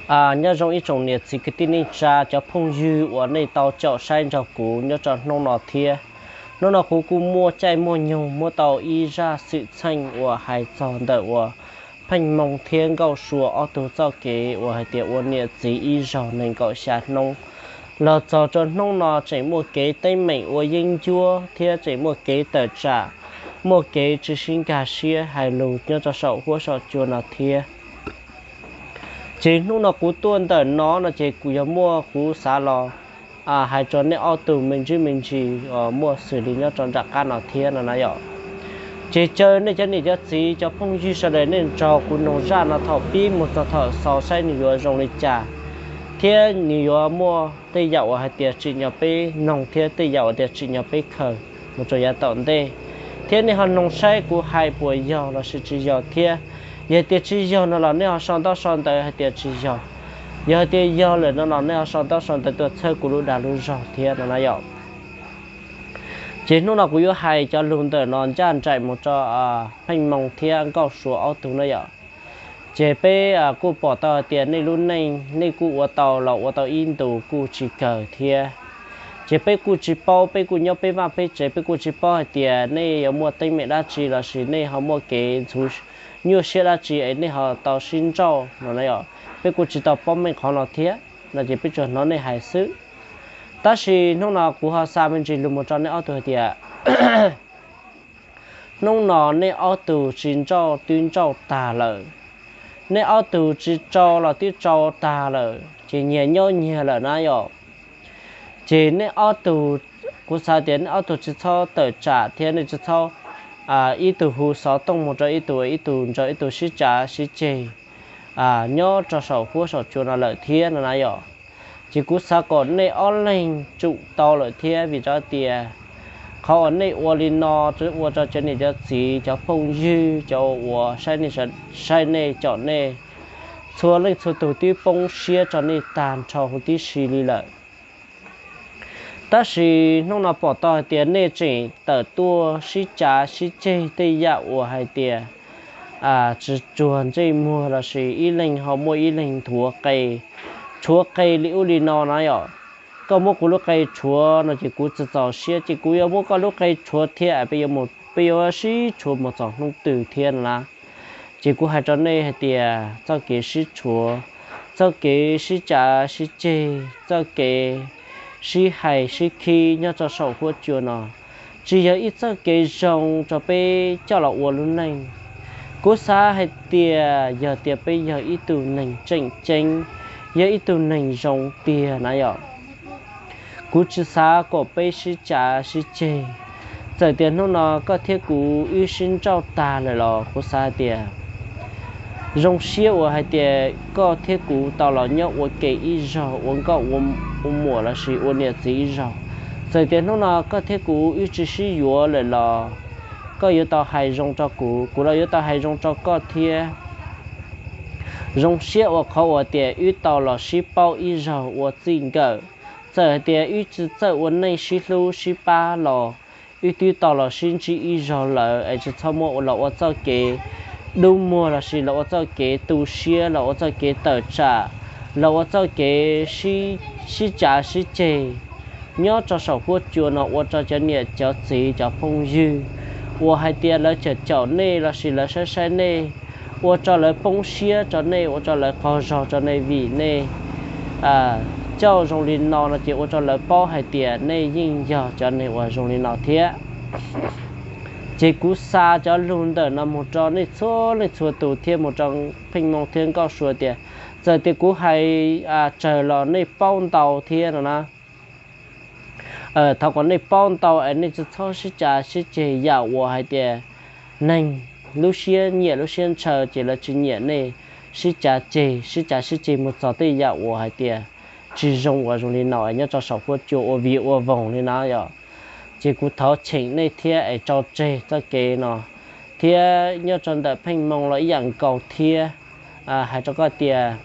Nyob zoo ib tsoom niam txiv kwv tij neej tsa cov phooj ywg uas nej tau caum saib nrog kuv nyob rau hnub no thiab. Hnub no kuv kuj muaj caij muaj nyoog muab tau ib zaj xwm txheej uas hais txog ntawm uas Pheej Hmoo thiab Nkauj Sua ob tug txoj kev uas hais tias ua niam txiv ib zaug nees nkaum xya hnub los txog rau hnub no tseem muaj kev teeb meem ua yeeb ncuab thiab tseem muaj kev tawm tsam, muaj kev tsis sib nkag siab hais lus nyob rau saum huab saum cua no thiab. Ces hnub no kuv tuaj ntawm no no ces kuv yog muaj kuv xav los hais rau nej ob tug me ntsis me ntsis uas muaj xws li nyob rau nram qab no thiab no na yom. Ces caw nej cov niam cov txiv cov phooj ywg sawv daws nej nrog kuv noog zaj no thaum pib mus txog thaum xaus saib nws yuav zoo li cas, thiab nws yuav muaj tej yam uas hais tias tsim nyog peb noog thiab tej yam uas tias tsim nyog peb khaws mus rau yav tom ntej, thiab nej ho noog saib kuv hais puas yog los sis tsis yog thiab. Yog tias tsis yog no los nej ho sau ntaub sau ntawv hais tias tsis yog. Yog hais tias yog lawm no los nej ho sau ntaub sau ntawv tuaj txhawb kuv lub dag lub zog thiab no na yom. Ces hnub no kuv yuav hais cov lus ntawm no ncaj nraim mus rau Pheej Hmoo thiab Nkauj Sua ob tug na yom. Ces peb kuj pom tau hais tias nej lub neej nej kuj ua tau los ua tau ib ntus kuj tsis kawg thiab. Ces peb kuj tsis paub, peb kuj nyob peb vaj peb tsev, peb kuj tsis paub hais tias nej yuav muaj teeb meem dab tsi los sis nej ho muaj kev ntxhov nyuaj siab dab tsi es nej ho tau sib nrauj no na yom. Peb kuj tsis tau paub meej qhov no thiab no ces peb tsuas hnov nej hais xwb. Tab sis hnub no kuv ho xa me ntsis lus mus rau nej ob tug hais tias hnub no nej ob tug tsis nrauj twb nrauj tag lawm, nej ob tug tsis tsau los twb tsau tag lawm ces nyias nyob nyias lawm na yom. Ces nej ob tug, kuv xav tias nej ob tug tsis txhob tawm tsam thiab nej tsis txhob ib tug hu xov tooj mus rau ib tug, ib tug nrog ib tug sib cav sib ceg nyob rau saum huab saum cua no lawm thiab no na yom. Ces kuv xav kom nej ob leeg tsum tau lawm thiab vim rau tias qhov uas nej ua li no ua rau cov niam cov txiv cov phooj ywg cov uas saib nej caum nej txhua leej txhua tus twb poob siab rau nej tag nrho huv tib si li lawm. Tab sis hnub no pom tau hais tias nej tseem tawm tuaj sib cav sib ceg tej yam uas hais tias tsis tsuag ntsej muag los sis ib leeg ho muaj ib leeg nthuav qe, tshuav qe li ub li no na yom. Koj muab kuv lub qe tshuav no ces kuv tsis txaus siab ces kuv yuav muab koj lub qe tshuav thiab peb yuav sib tshuav mus txog hnub twg thiab no na. Ces kuv hais rau nej hais tias txoj kev sib tshuav, txoj kev sib cav sib ceg, txoj kev sib hais sib khib nyob rau saum huab cua no tsis yog ib txoj kev zoo rau peb coj los ua lub neej. Kuv xav hais tias yog tias peb yog ib tug neeg tseem ceeb, yog ib tug neeg zoo tiag na yom, kuv tsis xav kom peb sib cav sib ceg. Txawm tias hnub no koj thiab kuv wb sib nrauj tag lawm los kuv xav hais tias zoo siab uas hais tias koj thiab kuv tau los nyob ua ke ib zaug ua nkauj ua muam los sis ua niam txiv ib zaug. Txawm tias hnub no koj thiab kuv wb tsis sib yuav lawm los koj yuav tau hais zoo rau kuv, kuv los yuav tau hais zoo rau koj thiab. Zoo siab uas qhov uas tias wb tau los sib paub ib zaug ua txij nkawm. Txawm hais tias wb tsis txawj ua neej sib hlub sib pab los wb twb tau los sib ntsib ib zaug lawm es tsis txhob muab los ua txoj kev dub muag los sis los ua txoj kev tu siab los ua txoj kev tawm tsam los ua txoj kev sib cav sib ceg nyob rau saum huab cua no ua rau cov niam cov txiv cov phooj ywg uas hais tias lawv caum caum nej los sis lawv saib saib nej, ua rau lawv poob siab rau nej, ua rau lawv qaug zog rau nej vim nej coj zoo li no no ces ua rau lawv paub hais tias nej yeej yog cov neeg uas zoo li no thiab. Ces kuv xa cov lus ntawm no mus rau nej txhua leej txhua tus thiab mus rau Pheej Hmoo thiab Nkauj Sua tias txawm tias kuv hais tsawg los nej paub ntau thiab no na. Thov kom nej paub ntau es nej tsis txhob sib cav sib ceg yam uas hais tias neeg lub siab nyiam lub siab ntshaw ces lawv tsis nyiam nej sib cav ceg, sib cav sib ceg mus txog tej yam uas hais tias tsis zoo uas zoo li no es nyob rau saum huab cua ua vig ua voog li na yom. Ces kuv thov cheem nej thiab es tso tseg txoj kev no, thiab nyob rau ntawm Pheej Hmoo los ib yam nkaus thiab. Hais rau koj tias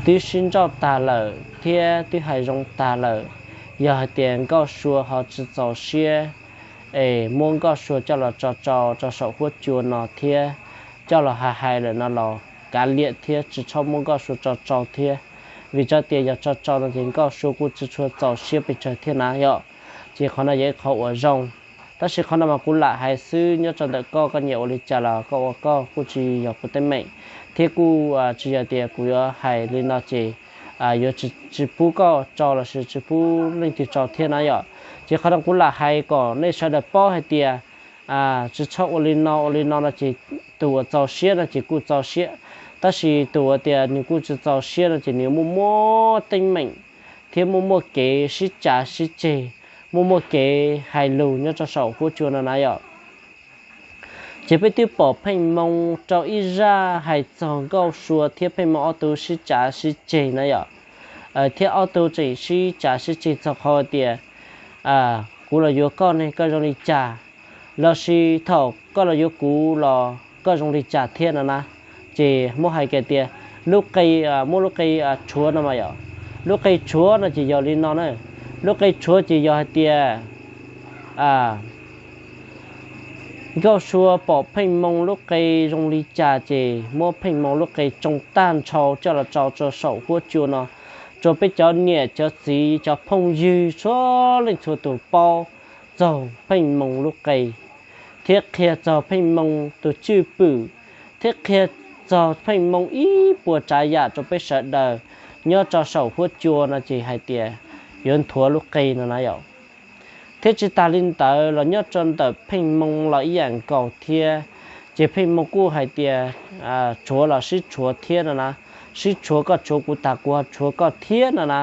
twb sib nrauj tag lawm thiab twb hais zoo tag lawm. Yog hais tias Nkauj Sua ho tsis txaus siab es muab Nkauj Sua coj los tso tso rau saum huab cua no thiab coj los hais hais lawm no los kav liam thiab tsis txhob muab Nkauj Sua tso tsau thiab, vim tso tias yog tso tsau no ces Nkauj Sua kuj tsis tshua txaus siab pes tsawg thiab na yom. Ces qhov no yog ib qhov uas zoo. Tab sis qhov no mas kuv lam hais xwb, nyob rau ntawm koj, koj nyiam ua li cas los koj ua, koj kuj tsis yog kuv teeb meem, thiab kuj tsis yog tias kuv yuav hais li no ces yuav tsis pub koj tso lossis tsis pub leej twg tso thiab na yom. Ces qhov no kuv lam hais kom nej sawv daws paub hais tias tsis txhob ua li no ua li no no ces tus uas txaus siab no ces kuj txaus siab, tab sis tus uas tias nws kuj tsis txaus siab no ces nws muaj muaj teeb meem thiab muaj muaj kev sib cav sib ceg, muaj muaj kev hais lus nyob rau saum huab cua no na yom. Ces peb twb pom Pheej Moo rau ib zaj hais txog Nkauj Sua thiab Pheej Moo ob tug sib cav sib ceg na yom, thiab ob tug tseem sib cav sib ceg txog qhov tias kuv los yuav koj ne koj zoo li cas, lossis thaum koj los yuav kuv los koj zoo li cas thiab no na. Ces muab hais kiag tias lub qe, muab lub qe tshuav no mas yom, lub qe tshuav no ces yog li no na, lub qe tshuav ces yog hais tias Nkauj Sua pom Pheej Moo lub qe zoo li cas ces muab Pheej Moo lub qe tsoo tag nrho coj los tso rau saum huab cua no, rau peb cov niam cov txiv cov phooj ywg txhua leej txhua tus paub txog Pheej Moo lub qe, thiab qhia txog Pheej Moo tus cwj pwm, thiab qhia txog Pheej Moo ib puas tsav yam rau peb sawv daws nyob rau saum huab cua no ces hais tias yuav nthuav lub qe no na yom. Thiab tsis tas li ntawd los nyob rau ntawm Pheej Moo los ib yam nkaus thiab, ces Pheej Moo kuj hais tias tshuav los sib tshuav thiab no na, sib tshuav koj tshuav kuv tas kuv ho tshuav koj thiab no na.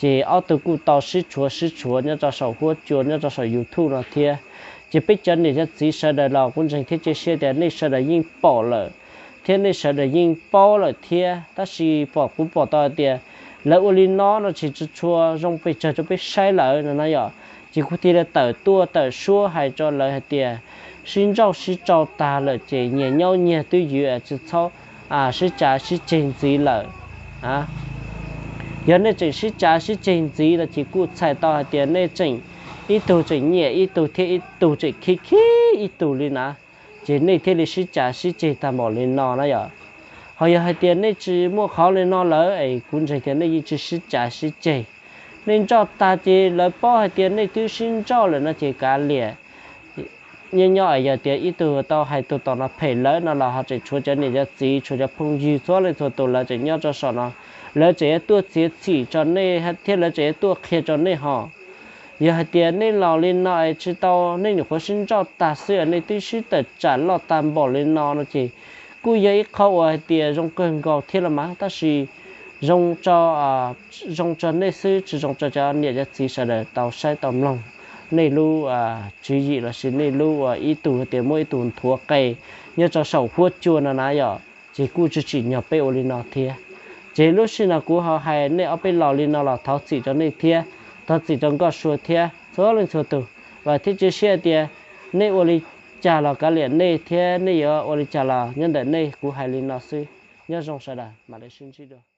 Ces ob tug kuj tau sib tshuav sib tshuav nyob rau saum huab cua nyob rau saum YouTube no thiab. Ces peb cov niam cov txiv sawv daws los kuv ntseeg thiab cia siab tias nej sawv daws yeej pom lawm, thiab nej sawv daws yeej paub lawm thiab. Tab sis pom kuv pom tau hais tias lawv ua li no no tsis tshua zoo pes tsawg rau peb saib lawm no na yom. Ces kuv thiaj li tawm tuaj tawm suab hais rau lawv hais tias sib ntsauj sib tsau tag lawm ces nyias nyob nyias twj ywm, tsis txhob sib cav sib ceg ntxiv lawm. Yog nej tseem sib cav sib ceg ntxiv no ces kuj txhais tau hais tias nej tseem, ib tug tseem nyiam ib tug thiab ib tug tseem khib khib ib tug li na, ces nej thiaj li sib cav sib ceg tag npaum li no na yom. Ho yog hais tias nej tsis muaj qhov li no lawm es kuv ntseeg tias nej yeej tsis sib cav sib ceg. Nej ntsauj tag ces lawv paub hais tias nej twb sib ntsauj lawm no ces kav liam. Nyob nyob es yog tias ib tug tau hais tus tom no phem lawm no los ho tseem tshuav cov niam cov txiv tshuav cov phooj ywg txhua leej txhua tus lawv tseem nyob rau saum no, lawv tseem yuav tuaj txiav txim rau nej thiab lawv tseem yuav tuaj qhia rau nej ho. Yog hais tias nej los li no es tsis tau, nej nyuam qhuav sib ntsauj tag xwb es nej twb sib tawm tsam loj tag npaum li no no ces kuj yog ib qho uas hais tias zoo kawg nkaus thiab los mas, tab sis zoo, zoo rau nej xwb tsis zoo rau cov niam cov txiv sawv daws tau saib tau mloog nej lub tswv yim lossis nej lub ib tug hais tias muab ib tug nthuav qe nyob rau saum huab cua no na yom, ces kuj tsis tsim nyog peb ua li no thiab. Ces lub sij no kuv ho hais nej ob peb los li no los thov txim rau nej thiab, thov txim rau Nkauj Sua thiab txhua leej txhua tus, vam thiab cia siab tias nej ua li cas los kav liam nej thiab nej yuav ua li cas los nyob ntawm nej, kuv hais li no xwb. Nyob zoo sawv daws, mam li sib ntsib dua.